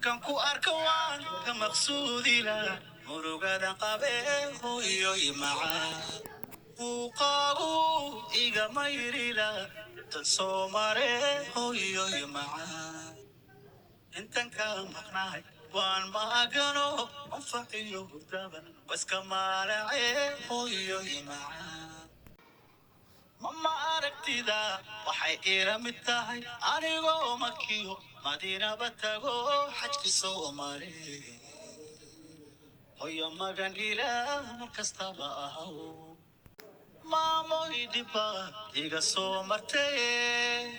Markaan ku arko waan ka maqsuudila murugadan qabee, hooyoy macaan. Muuqaagu igama yirila tan soo mare, hooyoy macaan. Intan ka maqnahay waan maagano, anfaciyo hurdaba waska maalace, hooyoy macaan. Mama, aragtida waxay iila mid tahay anigoo Makiyo Madiinaba tago, xajki soo mare. Hoyo, magan Ilaah mar kastaba ahaw. Maamoy, dhibba iga soo martay,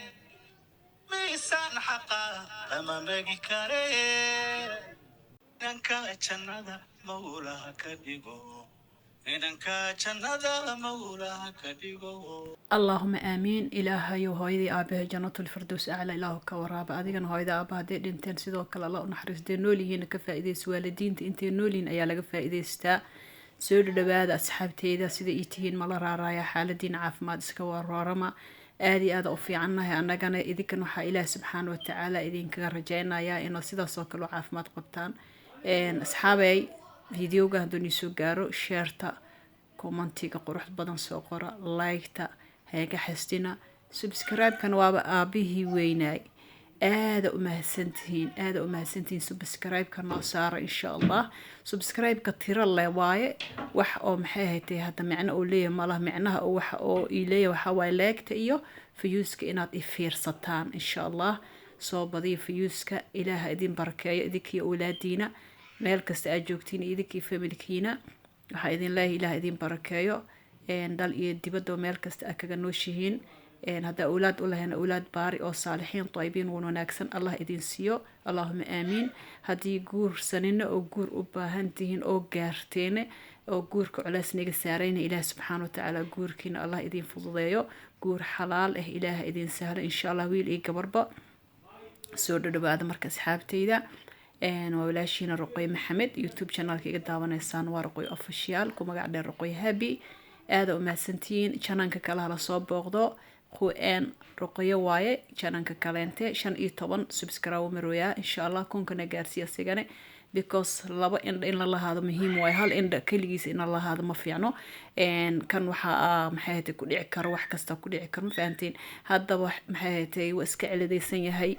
miisaan xaqa lama megi kare. Inanka jannada mawlaha ka dhigo, inanka jannada mawlaha ka dhigo. Allaahuma aamiin. Ilaahayow, hooyadii aabahay Jannatul Firdows acla Ilaahu ka waraaba. Adigana hooyada aaba hadday dhinteen sidoo kale Alla u naxariistee, nool yihiin ka faa'iidaysa. Waalidiinta intay nool yihiin ayaa laga faa'iidaystaa. Soo dhadhawaada asxaabteyda, sida ii tihiin? Mala raaraaya? Xaaladiina caafimaad iska waroorama? Aada iyo aada u fiicannahay annagana. Idinkan waxaa Ilaah subxaana watacaala idinkaga rajeynayaa inaad sidaas oo kale u caafimaad qabtaan. Asxaabey, videoga hadduu nii soo gaaro, share-ta, comment-iga qurux badan soo qora, like-ta hayga xasdina, subscribe-kan waaba aabihii weynaay. Aada u mahadsantihiin, aada u mahadsantihiin. Subscribe-ka noo saara insha Allah. Subscribe-ka tiro leh waaye, wax oo maxay ahayd hadda micno uu leeyahay malaha. Micnaha oo waxa oo ii leeyahay waxaa waaye like-ta iyo views-ka inaad i fiirsataan insha Allah. Soo badiya views-ka. Ilaaha idin barakeeyo idinkiyo awlaadiina meel kasta aad joogtiin, idinkii family-kiina. Waxaa idin leeyahay Ilaah idin barakeeyo dhal iyo dibadda, meel kasta aad kaga nooshihiin. Haddaa awlaad u lahayn, awlaad baari oo saalixiin tayibiin wan wanaagsan Allah idin siiyo. Allahuma aamiin. Haddii guursanina oo guur u baahan tihiin oo gaarteene oo guurka culays naga saarayna, Ilaah subxaana watacaala guurkiina Allah idin fududeeyo. Guur xalaal ah Ilaah idin sahlo insha Allah, wiil iyo gabarba. Soo dhadhawaada marka asxaabteyda. Waa walaashiina Ruqoy Maxamed. YouTube channelka iga daawanaysaan waa Ruqoy Official, ku magac dheer Ruqoy Happy. Aada u mahadsantihiin. Channelka kale hala soo booqdo, qn Ruqoyo waaye channelka kaleente. 15 subscribe marooyaa insha Allah, kunkana gaarsiiya sigane, because laba indha in la lahaado muhiim waaye. Hal indha keligiisa in la lahaado ma fiicno. Kan waxaa maxay ahayd ku dhici karo, wax kasta ku dhici karo, ma fahanteen? Haddaba maxay ahayd, waa iska ciladaysan yahay.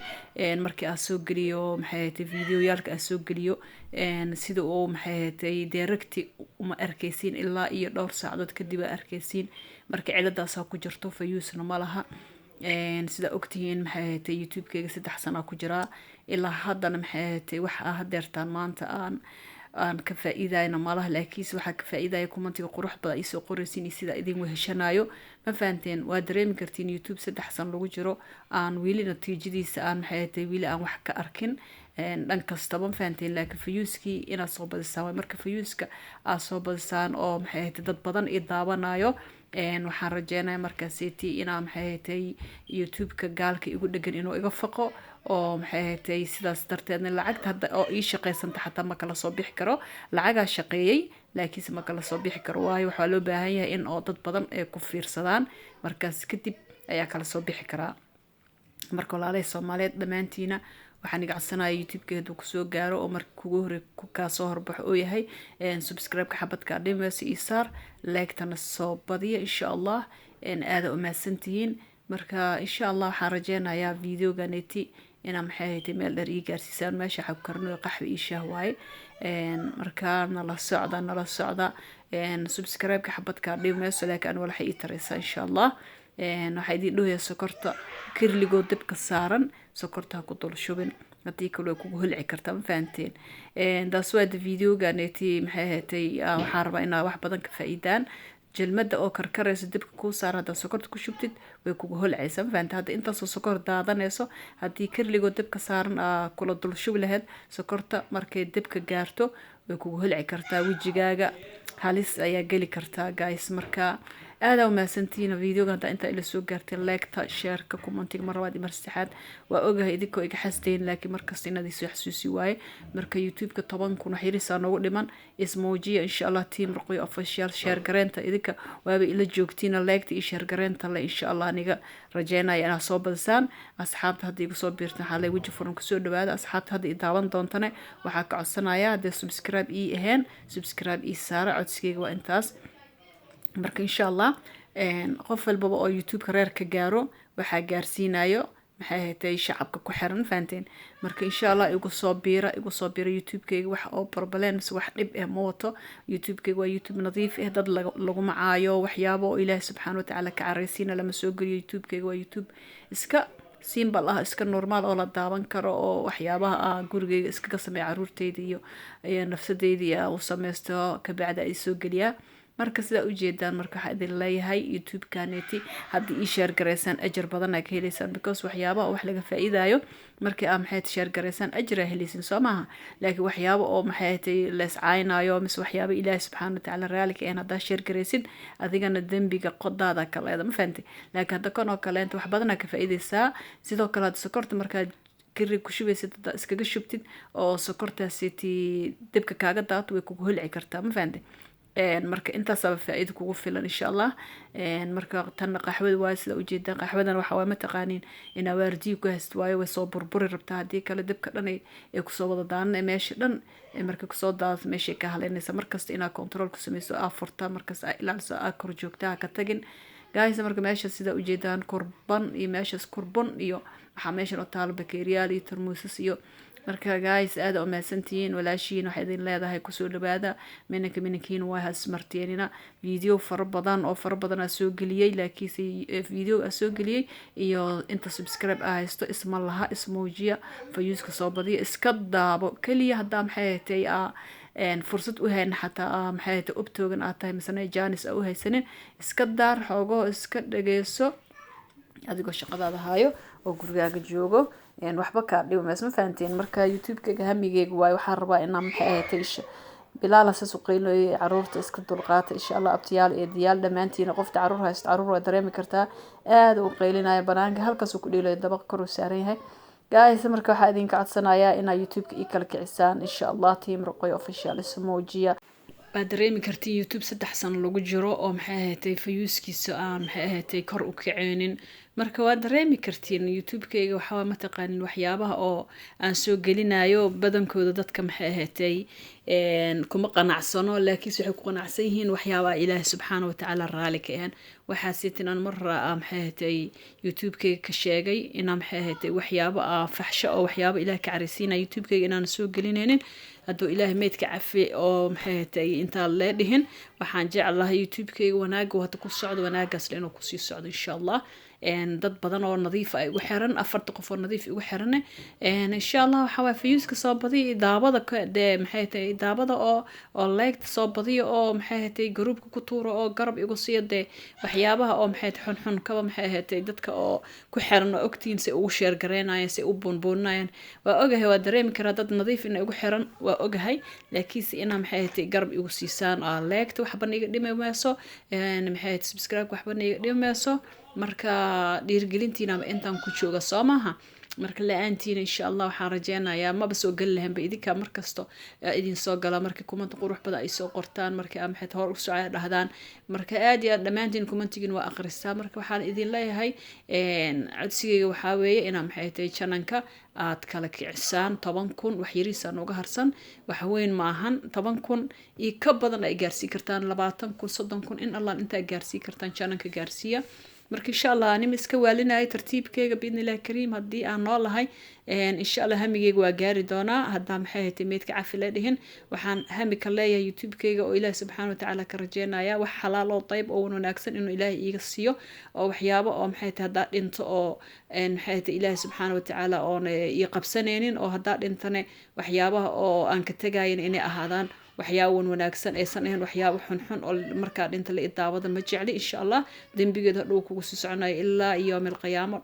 Markii aan soo geliyo maxay ahayd videoyaalka aan soo geliyo, sida uu maxay ahayd direct uma arkaysiin, ilaa iyo dhowr saacadood kadib aa arkaysiin. Marka ciladaasaa ku jirto, views-na ma laha. Sidaa ogtihiin maxay ahayd, YouTube-keyga 3 sana ku jiraa, ilaa haddana maxay ahayd wax aa hadeertaan maanta aan ka faa-iidayna malaha. Laakiinse waxaa ka faa-iidaya comment-iga qurux badan iisoo qoraysiin iyo sidaa idin weheshanayo, ma fahanteen? Waa dareemi kartiin YouTube 3 san lagu jiro aan weli natiijadiisa aan maxay ahayd weli aan wax ka arkin dhan kastaba, ma fahanteen? Laakiin views-kii inaad soo badisaan waay. Marka views-ka aad soo badisaan oo maxay ahayd dad badan i daawanayo, waxaan rajeynaya markaaseti inaa maxay ahatay YouTube-ka gaalka igu dhegan inuu iga faqo oo maxay ahatay sidaas darteedna lacagta hadda oo ii shaqaysanta xataa ma kala soo bixi karo. Lacagaa shaqeeyey, laakiinse ma kala soo bixi karo, waayo waxaa loo baahan yahay in oo dad badan ay ku fiirsadaan, markaas kadib ayaa kala soo bixi karaa. Marka walaalahay Soomaaliyeed dhammaantiina waxaan iga codsanaya, YouTube-ka hadduu kusoo gaaro oo marka kugu hore kaa soo horbaxo oo yahay, subscribe-ka xabadka dhimayso ii saar, like-tana soo badiya insha Allah. Aada u mahadsantihiin. Marka insha Allah waxaan rajeynayaa videoganeti inaa maxay ahayd meel dheer ii gaarsiisaan. Meesha xag karno qaxwi ii shaah waaye. Marka nala socda, nala socda. Subscribe-ka xabadka dhimayso, laakiin aniga waxay ii taraysaa insha Allah. Waxaa idin dhahaya, sokorta kirligoo dabka saaran sokorta ha ku dul shubin, haddii kale way kugu holci kartaa, ma fahanteen? Taas waa da videoganeti maxay ahaatay. Waxaan rabaa inaa wax badan ka faa'iidaan. Jelmada oo karkarayso dabka kuu saara haddaad sokorta ku shubtid, way kugu holcaysaa, ma fahante? Hadda intaasoo sokor daadanayso, haddii kirligoo dabka saaran aa kula dul shubi lahayd sokorta, markay dabka gaarto way kugu holci kartaa, wejigaaga halis ayaa geli kartaa, guys. Marka Aadaa umahadsantihiin videoga haddaa intaa ila soo gaartay. Leegta, sheerka, commentiga mar labaad iyo mar saddexaad. Waa ogahay idinkoo iga xasdayn, laakiin markasta inaad isoo xasuusi waaye. Marka YouTube-ka 10,000 wax yarisaa noogu dhiman, ismoojiya insha Allah. Team Ruqyo Official, share gareenta idinka waaba ila joogtiina, leegta iyo share gareenta le insha Allah aniga rajeynaya inaad soo badisaan. Asxaabta hadda igu soo biirtan waxaa le weji furan kusoo dhawaada. Asxaabta hadda i daawan doontane waxaa ka codsanaya, haddee subscribe ii ahayn, subscribe ii saara. Codsigeyga waa intaas. Marka insha Allah qof walbaba oo YouTube-ka reer ka gaaro waxaa gaarsiinayo, maxay ahatay, shacabka ku xiran, fahanteen? Marka insha Allah igu soo biira, igu soo biira. YouTube-kayga wax oo problem mise wax dhib eh ma wato. YouTube-kayga waa YouTube nadiif eh, dad laguma caayo, waxyaabo oo Ilaahi subxaana watacaala ka caraysiina lama soo geliyo. YouTube-kayga waa YouTube iska simple ah, iska normal oo la daawan karo, oo waxyaabaha ah gurigeyga iskaga sameeya, caruurteyda iyo nafsadeyda iyo u sameysto, kabacdi ay soo geliyaa. Marka sidaa ujeedaan, marka waxaa idin leeyahay YouTube-kaneti haddii ii share garaysaan ajar badan aa ka heleysaan, because waxyaabaha wax laga faa-iidayo markii aa, maxay, share garaysaan ajar aa heleysin, soo maaha? Laakiin waxyaabo oo, maxay tay, lees caynaayo mise waxyaaba Ilaahi subxaana watacaala raali ka ahayn haddaa share garaysid, adigana dembiga qodaada ka leeda, ma fahantay? Laakiin hadda kan oo kaleenta wax badanaa ka faa-iideysaa. Sidoo kale hadda sokorta markaad kari ku shubaysid, haddaa iskaga shubtid oo sokortaasiti dibka kaaga daato, way kugu holci kartaa, ma fahantay? Marka intaasaaba faa-iido kugu filan insha Allah. Marka tanna qaxwada waayo, sida ujeedaan. Qaxwadan waxa waay, mataqaaniin, inaa waardiyo ku hayst waayo, way soo burburi rabtaa. Haddii kale dabka dhan ay kusoo wada daadan meesha dhan. Markay kusoo daadato meeshay ka haleynaysa. Markasta inaa control ku sameyso, aa furta markasta, aa ilaaliso, aa kor joogta, ha ka tagin guys. Marka meesha sida ujeedaan kurban iyo meeshaas kurbon iyo waxaa meeshan oo taalo bakeeriyaal iyo tarmuusas iyo. Marka guys, aada umahadsantihiin. Walaashiin waxay idin leedahay kusoo dhawaada minanka, minankiina waa hasmarteenina. Video fara badan oo fara badan aa soo geliyey, laakiinse video aa soo geliyey iyo inta subscribe aa haysto isma laha. Ismoojiya, viewska soo badiya, iska daabo keliya. Haddaa, maxay hatay, aa fursad u hayn, xataa, maxay hatay, obtoogan aad tahay misena janis aa u haysanin, iska daar xoogo, iska dhageyso adigoo shaqadaada hayo oo gurigaaga joogo, waxba kaa dhibi mayso, ma fahanteen? Marka YouTube-kayga hamigeyga waayo, waxaan rabaa inaa, maxay ahatay, bilaala saas u qeylinayay. Caruurta iska dulqaata insha Allah. Abtiyaal, eedayaal, dhammaantiina, qofta caruur haysto caruur waa dareemi kartaa. Aada u qeylinaya, banaanka halkaasuu ku dheelayo, dabaq kor uu saaran yahay guys. Marka waxaa idinka codsanayaa inaa YouTube-ka ii kala kicisaan insha Allah. Team Ruqyo Official, ismoojiya. Waad dareemi kartiin YouTube 3 sano lagu jiro oo, maxay ahatay, viewskiisa aan, maxay ahatay, kor u kaceynin. Marka waad dareemi kartiin YouTube-kayga waxaa, mataqaanin, waxyaabaha oo aan soo gelinayo badankooda dadka, maxay ahatay, kuma qanacsano, laakiinse waxay ku qanacsan yihiin waxyaabaha Ilaahay subxaana watacaala raali ka ahan. Waxaasitin aan mar, maxay ahatay, YouTube-kayga ka sheegay inaa, maxay ahatay, waxyaabo faxsho oo waxyaabo Ilaah ka caraysiinaya YouTube-kayga inaan soo gelinaynin. Hadduu Ilaahay meydka cafi oo, maxay ahatay, intaan lee dhihin, waxaan jeclahay YouTube-kayga wanaaga hadda ku socdo, wanaagaasle inuu kusii socdo insha Allah. Dad badan oo nadiif ah igu xiran, afarta qof oo nadiif igu xiran insha Allah. Waxaa waay viewska soo badiya, daabada dee, maxay tahay, daabada oo leegta soo badiya, oo, maxay ahatay, groupka ku tuura oo garab igu siiya. Dee waxyaabaha oo, maxay tahay, xunxun kaba, maxay ahatay, dadka oo ku xiran oo ogtihiin say ugu share gareynayaan, say u buunbuuninayaan. Waa ogahay, waa dareemi karaa dad nadiif ina igu xiran, waa ogahay, laakiinse inaa, maxay ahatay, garab igu siisaan aa leegta waxba niiga dhimi mayso, maxay ahatay, subscribe waxba niiga dhimi mayso. Marka dhiirigelintiinaba intaan ku jooga, soo maaha? Marka la-aantiina insha Allah waxaan rajeynayaa maba soo geli lahaynba. Idinka markasto idin soo gala markii comment qurux badan ay soo qortaan, markii aa, maxay, hor u socda dhahdaan. Marka aad iyo aad dhammaantiin commentigin waa akhristaa. Marka waxaan idin leeyahay, codsigayga waxaa weeye inaa, maxay tahay, channelka aad kala kicisaan. 10,000 wax yariisa nooga harsan, wax weyn ma ahan. 10,000 iyo ka badan ay gaarsiin kartaan, 20,000, 30,000, in Allah intaa gaarsiin kartaan channelka gaarsiiya. Marka insha Allah anima iska waalinaya tartiibkeyga, biidni Illahi kariim. Haddii aan noolahay insha Allah hamigeyga waa gaari doonaa. Haddaa, maxay haytay, meydka cafi la dhihin, waxaan hami ka leeyahay YouTube-keyga oo Ilaahi subxaana watacaala ka rajeynaya wax xalaal oo dayb oo wanaagsan inuu Ilaahay iiga siiyo, oo waxyaabo oo, maxay tahay, haddaa dhinto oo, maxay tahay, Ilaahi subxaana watacaala oona ii qabsanaynin, oo haddaa dhintane waxyaabaha oo aan ka tegayin inay ahaadaan waxyaabo wan wanaagsan, aysan ahayn waxyaabo xunxun oo markaa dhinta la idaawada. Ma jecli insha Allah dembigeeda hadhow kugu sii soconayo ilaa yowmi alqiyaamo.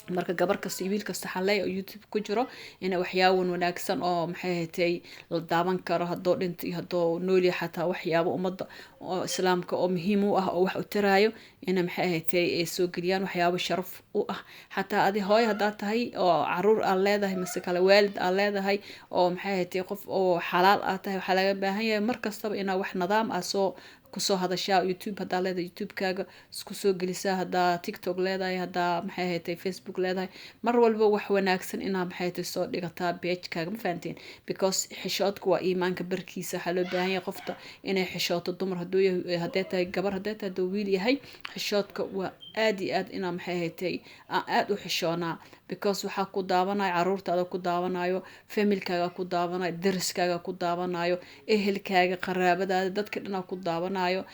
Marka gabar kasta iyo wiil kasta waxaan leeyahay oo YouTube ku jiro in waxyaaban wanaagsan oo maxay ahatay la daawan karo, haddoo dhinto iyo haddoo noolyahay, xataa waxyaabo ummadda oo islaamka oo muhiim u ah oo wax u taraayo, ina maxay ahatay ay soo geliyaan, waxyaabo sharaf u ah. Xataa adi hooyo haddaad tahay oo caruur aad leedahay, mise kale waalid aad leedahay, oo maxay ahatay qof oo xalaal aad tahay, waxaa laga baahan yahay mar kastaba inaa wax nidaam ah soo kusoo hadashaa. YouTube haddaa leedahay, YouTube-kaaga isku soo gelisaa. Haddaa TikTok leedahay, haddaa maxay ahatay Facebook leedahay, mar walba wax wanaagsan inaa maxay ahatay soo dhigataa page-kaaga, ma fahanteen? Because xishoodka waa iimaanka barkiisa. Waxaa loo baahan yahay qofta inay xishooto, dumar hadduu yahay, hadday tahay gabar, hadday tahay, hadduu wiil yahay, xishoodka waa aad iyo aad inaa maxay ahatay aan aada u xishoonaa, because waxaa ku daawanayo caruurtaada, ku daawanayo family-kaaga, ku daawanayo dariskaaga, ku daawanayo ehelkaaga, qaraabadaada, dadka dhanaa ku daawanayo.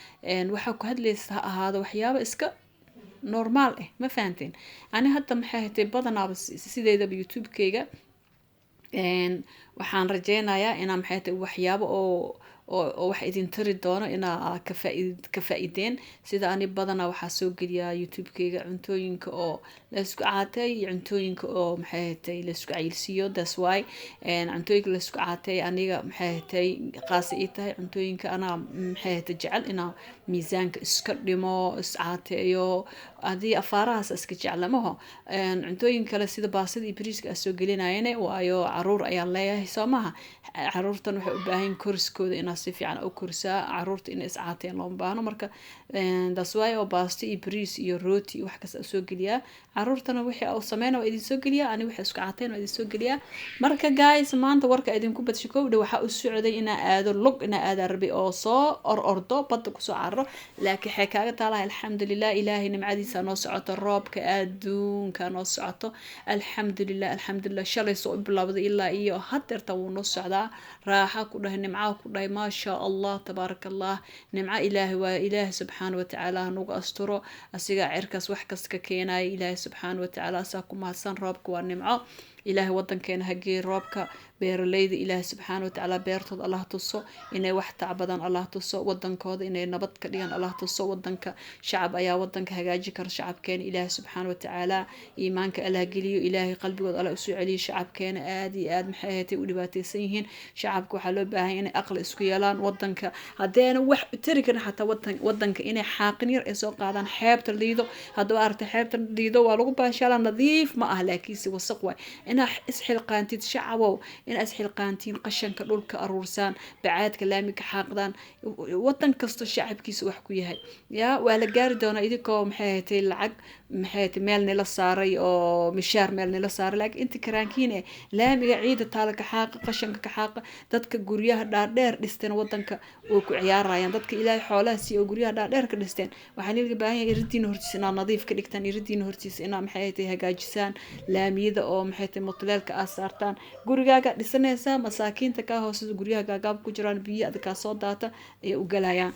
Waxaa ku hadlaysa ha ahaado waxyaabo iska normal ah, ma fahanteen? Ani hadda maxay ahatay badanaaba sideedaba YouTube-kayga waxaan rajeynayaa inaa maxay tahay waxyaabo oo wax idin tari doono inaa ka faa-ideen. Sida ani badanaa waxaa soo geliyaa YouTube-kayga cuntooyinka oo laysku caatay iyo cuntooyinka oo maxay ahatay laysku cayilsiiyo. That's why cuntooyinka laysku caatay aniga maxay ahatay qaasi ii tahay. Cuntooyinka anaa maxay ahatay jecel inaa miisaanka iska dhimo, iscaateeyo, adii afaarahaas iska jecla maho. Cuntooyin kale sida baasida iyo bariiska aa soo gelinayane, waayo caruur ayaan leeyahay, soo maha? Caruurtan waxay u baahan koriskooda inaa si fiican u korisaa. Caruurta inay iscaateen looma baahno. Marka that's why oo baasto iyo bariis iyo rooti iyo wax kasta soo geliyaa. Caruurtana wixii u sameyna waa idin soo geliyaa, ani wixii isku caateen waa idin soo geliyaa. Marka guys, maanta warka idinku badshay kowdha. Waxaa u socday inaa aado lug, inaa aada rabi oo soo or ordo, badda kusoo cararo, laakiin waxay kaaga taalahay. Alxamdulilah, Ilaahay nimcadiisa noo socoto, roobka adduunka noo socoto, alxamdulilah, alxamdulilah. Shalay soo u bilowday ilaa iyo hadeerta wuu noo socdaa. Raaxa ku dhahay, nimcaa ku dhahay, maasha Allah, tabaaraka Allah. Nimco Ilaahay waa. Ilaahay subxaana watacaala hanugu asturo, asigaa cirkaas wax kasta ka keenaya. Ilaahay subxaana watacaala asaa ku mahadsan. Roobka waa nimco. Ilaahay wadankeena hageey roobka. Beeraleyda Ilaahay subxaana watacaala beertooda Allah tuso, inay wax tacbadaan Allah tuso, wadankooda inay nabad ka dhigaan Allah tuso. Wadanka shacab ayaa wadanka hagaaji kara. Shacabkeena Ilaahay subxaana watacaala iimaanka Allah geliyo, Ilaahay qalbigooda Allah usoo celiyo. Shacabkeena aad iyo aad maxay ahaatay u dhibaateysan yihiin. Shacabka waxaa loo baahan inay aqli isku yeelaan. Wadanka haddeena wax u tari karin, xataa wadanka inay xaaqin yar ay soo qaadaan. Xeebta Liido haddaba aragtay, xeebta Liido waa lagu baashaalaa, nadiif ma ah, laakiinse wasaq waay. Inaa isxilqaantid shacabow, inaa isxilqaantiin, qashanka dhulka aruursaan, bacaadka laamiga xaaqdaan. Wadan kasto shacabkiisa wax ku yahay yaa waa la gaari doonaa. Idinkoo maxay ahatay lacag maxay ahatay meel nila saaray oo mishaar meel nila saaray, laakiin inta karaankiin eh laamiga ciida taala ka xaaqa, qashanka ka xaaqa. Dadka guryaha dhaadheer dhisteen wadanka oo ku ciyaarayaan, dadka Ilaahay xoolaha siiyo oo guryaha dhaadheer ka dhisteen, waxaa nilaga baahan yahay iridiina hortiisa inaad nadiif ka dhigtaan, iridiina hortiisa inaa maxay ahatay hagaajisaan, laamiyada oo maxay tahay mutuleelka aad saartaan. Gurigaaga dhisanaysaa, masaakiinta kaa hooseysa guryaha gaagaab ku jiraan, biyo adag kaa soo daata ayay u galayaan.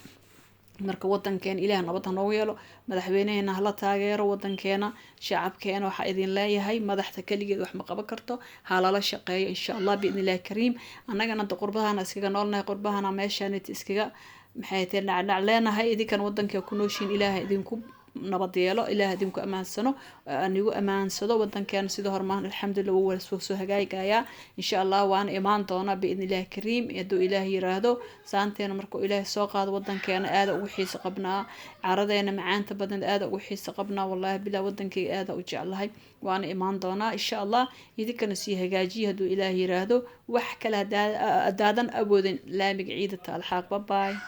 Marka wadankeena Ilaah nabad ha noogu yeelo, madaxweyneheena hala taageero wadankeena. Shacabkeena waxaa idin leeyahay, madaxda keligeed wax ma qaban karto, ha lala shaqeeyo, insha Allah, biidni Illahi kariim. Annagana da qurbahana iskaga noolnahay, qurbahana meeshaan iskaga maxay tahay dhacdhac leenahay. Idinkan wadanka ku nooshiin, Ilaaha idinku nabad yeelo, Ilaah idinku amaansano, anigu amaansado. Wadankeena sida hormaan alxamdulilah wuu soo hagaagayaa, insha Allah, waana imaan doonaa biidni Illahi kariim, hadduu Ilaah yiraahdo. Saanteena markuu Ilaahay soo qaado, wadankeena aada ugu xiiso qabnaa, caradeena macaanta badan aada ugu xiiso qabnaa. Wallahi bilaa, wadankayga aada u jeclahay, waana imaan doonaa insha Allah. Idinkana sii hagaajiya hadduu Ilaah yiraahdo. Wax kale haddaadan awoodin, laamiga ciida taalxaaq. Bye.